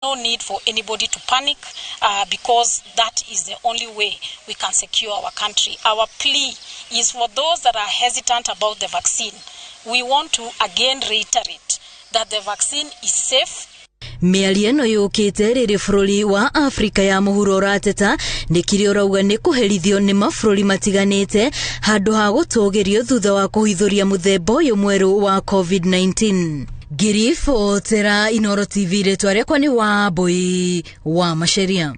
No need for anybody to panic because that is the only way we can secure our country. Our plea is for those that are hesitant about the vaccine. We want to again reiterate that the vaccine is safe. Mĩario ĩno yũkĩte rĩrĩ bũrũri wa Afrika ya mũhuro ũrateta nĩ kĩrĩa ũrauga nĩ kũherithio nĩ mabũrũri matiganĩte handũ ha gũtũgĩrio thutha wa kũhithũria mũthemba ũyũ mwerũ wa COVID-19. Ngiribotera Inoro TV, rĩtwa rĩakwa nĩ Wambui wa Maceria.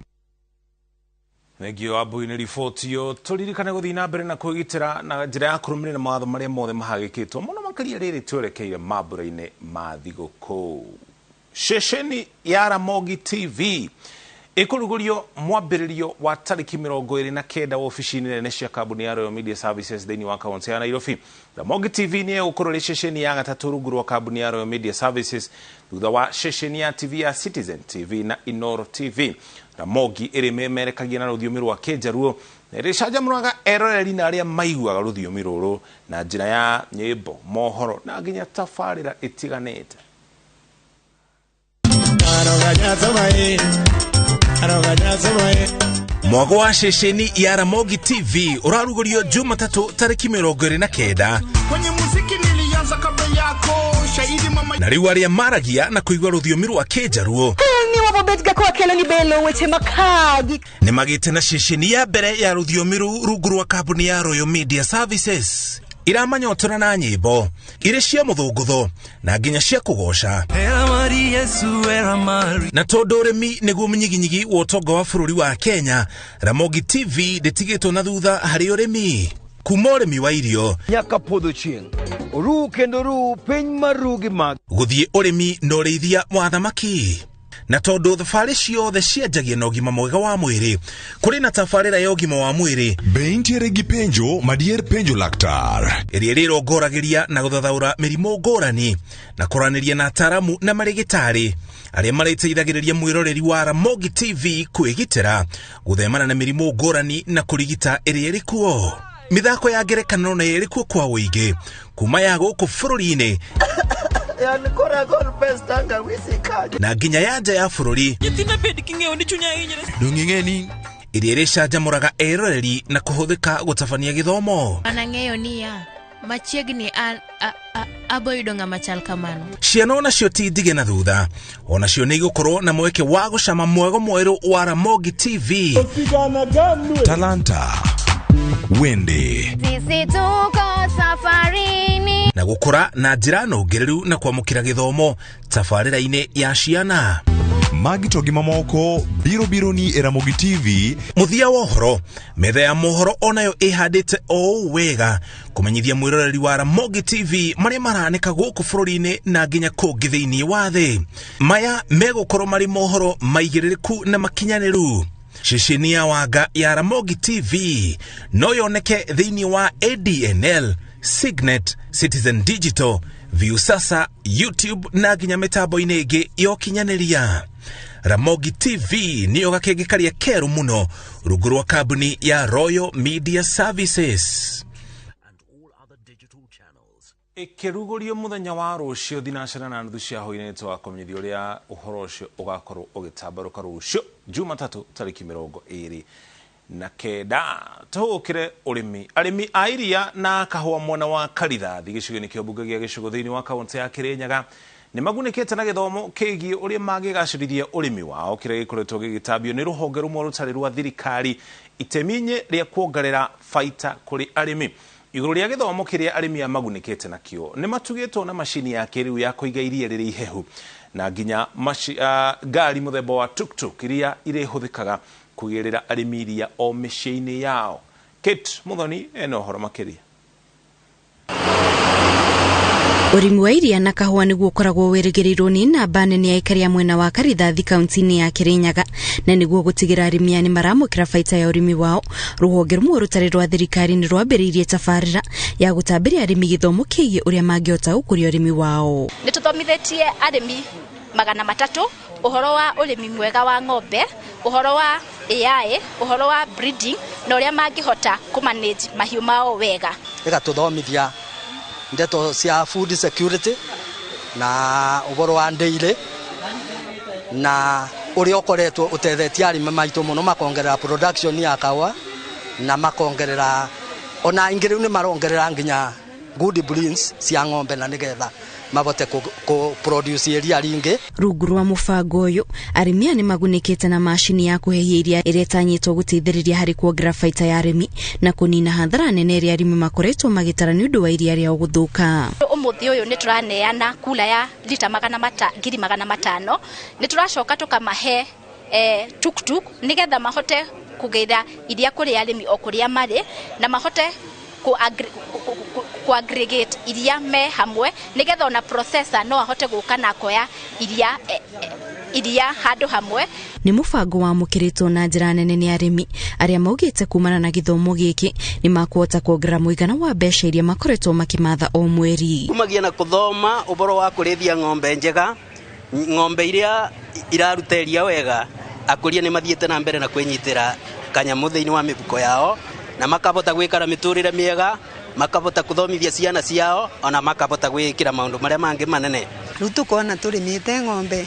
Thengio Wambui nĩ riboti ĩyo. Tũririkane gũthiĩ na mbere na kwĩgitĩra na njĩra ya kũrũmĩrĩra mawatho marĩa mothe mahagĩkĩtwo mũno makĩria rĩrĩ twerekeire mambura-inĩ ma thigũkũ. Ceceni ya Ramogi TV ĩkũrugũrio mwambĩrĩrio wa tarĩki 29 wabici-inĩ nene cia kambuni ya Royal Media Services thĩinĩ wa kaunti ya Nairobi. Ramogi TV nĩ ĩgũkorwo ĩrĩ ceceni ya gatatũ rungu rwa kambuni ya Royal Media Services thutha wa ceceni ya TV ya Citizen TV na Inoro TV. Ramogi ĩrĩ memerekagia na rũthiomi rwa Kĩnjaruo na ĩrĩcanjamũraga eroreri na arĩa maiguaga rũthiomi rũrũ na njĩra ya nyĩmbo, mohoro na nginya tabarĩra itiganĩte. Mwago wa ceceni ya Ramogi TV ũrarugũrio Jumatatũ tarĩki 29. Kwenye muziki nilianza kabla yako, shahidi mama. Na rĩu arĩa maragia na kũigua rũthiomi rwa Kĩnjaruo nĩ magĩte na ceceni ya mbere ya rũthiomi rũu rungu rwa kambuni ya Royal Media Services iramanyotora na nyĩmbo irĩ cia mũthũngũtho na nginya cia kũgoca. Na tondũ ũrĩmi nĩguo mũnyiginyigi wa ũtonga wa bũrũri wa Kenya, Ramogi TV ndĩtigĩtwo na thutha harĩ ũrĩmi, kuma ũrĩmi wa irio nyaka podho chieng' oru kendo ru piny mar ru gi mag gũthiĩ ũrĩmi na ũrĩithia wa thamaki. Na tondũ thabarĩ ciothe cianjagia na ũgima mwega wa mwĩrĩ, kũrĩ na tabarĩra ya ũgima wa mwĩrĩ Be intiere gi penjo madier penjo laktar ĩrĩa ĩrĩrongoragĩria na gũthathaũra mĩrimũ ngũrani na kũranĩria na ataaramu na marĩgĩtarĩ arĩa marĩteithagĩrĩria mwĩroreri wa Ramogi TV kwĩgitĩra, gũthemana na mĩrimũ ngũrani na kũrigita ĩrĩa ĩrĩ kuo. Mĩthako ya ngerekano nayo ĩrĩ kuo kwa ũingĩ kuma ya gũkũ bũrũri-inĩ na nginya ya nja ya bũrũri ĩrĩa ĩrĩcanjamũraga eroreri na kũhũthĩka gũtabania gĩthomo. An ang'eyo niya, machiegni aboyudo ng'ama chal kamano. Ciana onacio ti ndige na thutha, onacio nĩ igũkorwo na mweke wa gũcama mwego mwerũ wa Ramogi TV. Talanta Wende Sisi tuko safarini na gũkũra na njĩra nũngĩrĩru na kwamũkĩra gĩthomo tabarĩra-inĩ ya ciana. Magi to gi mamoko biro biro ni e Ramogi TV. Mũthia wa ũhoro, metha ya mohoro onayo ĩhandĩte o ũũ wega kũmenyithia mwĩroreri wa Ramogi TV marĩa maranĩka gũkũ bũrũri-inĩ na nginya kũngĩ thĩinĩ wa thĩ. Maya megũkorwo marĩ mohoro maigĩrĩrĩku na makinyanĩru. Ceceni ya wanga ya Ramogi TV no yoneke thĩinĩ wa ADNL, Signet, Citizen Digital, Viusasa, YouTube na nginya mĩtambo-inĩ ĩngĩ ya ũkinyanĩria. Ramogi TV nĩyo gakenge karĩa kerũ mũno rungu rwa kambuni ya Royal Media Services. Ĩkĩrugũrio mũthenya wa rũciũ thinacara na nuthu cia hwaĩ-inĩ, nĩtũgakũmenyithia ũrĩa ũhoro ũcio ũgakorwo ũgĩtambarũka rũciũ Jumatatũ tarĩki 29. Tũhũkĩre ũrĩmi. Arĩmi a iria na kahũa mwena wa Karithathi gĩcigo-inĩ kĩa mbunge gĩa Gĩcũgũ thĩinĩ wa kaunti ya Kĩrĩnyaga nĩ magunĩkĩte na gĩthomo kĩgiĩ ũrĩa mangĩgacĩrithia ũrĩmi wao kĩrĩa gĩkoretwo gĩgĩtambio nĩ rũhonge rũmwe rũtarĩ rwa thirikari itemi-inĩ rĩa kuongerera baita kũrĩ arĩmi. Igũrũ rĩa gĩthomo kĩrĩa arĩmi aya magunĩkĩte nakĩo nĩ matugĩtwo na macini ya kĩrĩu ya kũiga iria rĩrĩ ihehu na nginya ngari mũthemba wa tuk-tuk iria irĩhũthĩkaga kũgĩrĩra arĩmi iria o mĩciĩ-inĩ yao. Kate Muthoni ena ũhoro makĩria. Ũrĩmi wa iria na kahũa nĩguo ũkoragwo wĩrĩgĩrĩirwo nĩ namba nene ya aikari a mwena wa Karithathi kaunti-inĩ ya Kĩrĩnyaga, na nĩguo gũtigĩra arĩmi aya nĩ maramũkĩra baita ya ũrĩmi wao, rũhonge rũmwe rũtarĩ rwa thirikari nĩ rwambĩrĩirie tabarĩra ya gũtambĩria arĩmi gĩthomo kĩgiĩ ũrĩa mangĩhota gũkũria ũrĩmi wao. Nĩ tũthomithĩtie arĩmi 300 ũhoro wa ũrĩmi mwega wa ng'ombe, ũhoro wa AI, ũhoro wa breeding na ũrĩa mangĩhota kũmanage mahiũ mao wega. Ĩgatũthomithia ndeto cia food security na ũhoro wa dairy Na uria ukoretwo utethetie arimi maitu muno makongerera production ya kawa na makongerera ona ingi riu ni marongerera nginya good breeds cia ng'ombe na nigetha mabote ku produce iria ringi. Rungu rwa mubango uyu arimi aya nimagunĩkĩte na macini ya kũhehia iria ĩrĩa ĩtanyĩtwo gũteithĩrĩria harĩ kuongerera baita ya arĩmi na kũnina hathara nene ĩrĩa arĩmi makoretwo magĩtara nĩ ũndũ wa iria rĩao gũthũka. Ũmũthĩ ũyũ nĩ tũraneana kula ya lita 500,000. Nĩ tũracoka tũkamahe tuktuk nĩgetha mahote kũgĩra iria kũrĩ arĩmi o kũrĩa marĩ na mahote ku aggregate iria me hamwe nigetha ona processor no ahote guka na koya iria iria handu hamwe. Ni mubango wamũkĩrĩtwo na njĩra nene nĩ arĩmi arĩa maugĩte kumana na gĩthomo gĩkĩ nĩ makuhota kuongerera mũigana wa mbeca iria makoretwo makĩmatha o mweri. Kumagia na kuthoma ũhoro wa kũrĩithia ng'ombe njega, ng'ombe iria iraruta iria wega, akũria nĩ mathiĩte na mbere na kwĩnyitĩra kanyamũ thĩinĩ wa mĩbuko yao na makabota gwikara miturire miega, makabota kuthomithia ciana ciao ona makabota gwikira maundu maria mangi manene. Riu tukona turimite ng'ombe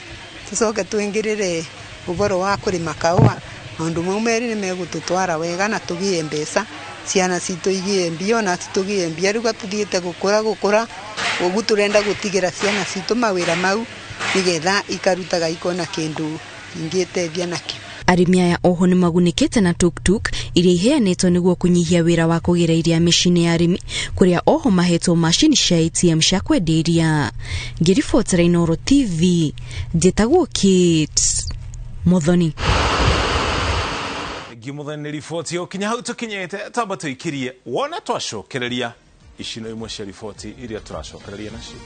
tucoke twingirire uboro wa kurima kaua maundu mau meri ni megututwara wega na tugie mbeca ciana citu igie mbia ona tugie mbia. Riu tuthiite gukura gukura ugu turenda gutigira ciana citu mawira mau nigetha ikarutaga ikona kindu ingitethia nakio. Arĩmi aya oho nĩ magunĩkĩte na tuktuk iria iheanĩtwo nĩguo kũnyihia wĩra wa kũgĩra iria mĩciĩ-inĩ ya arĩmi kũrĩa oho mahetwo macini cia ATM cia kwendia iria. Ngĩribotera Inooro TV, njĩtagwo Kate Muthoni. Ngi Muthoni nĩ riboti ũkinya hau tũkinyĩte twamba tũikirie wona twacokereria ici no imwe cia riboti iria tũracokereria nacio.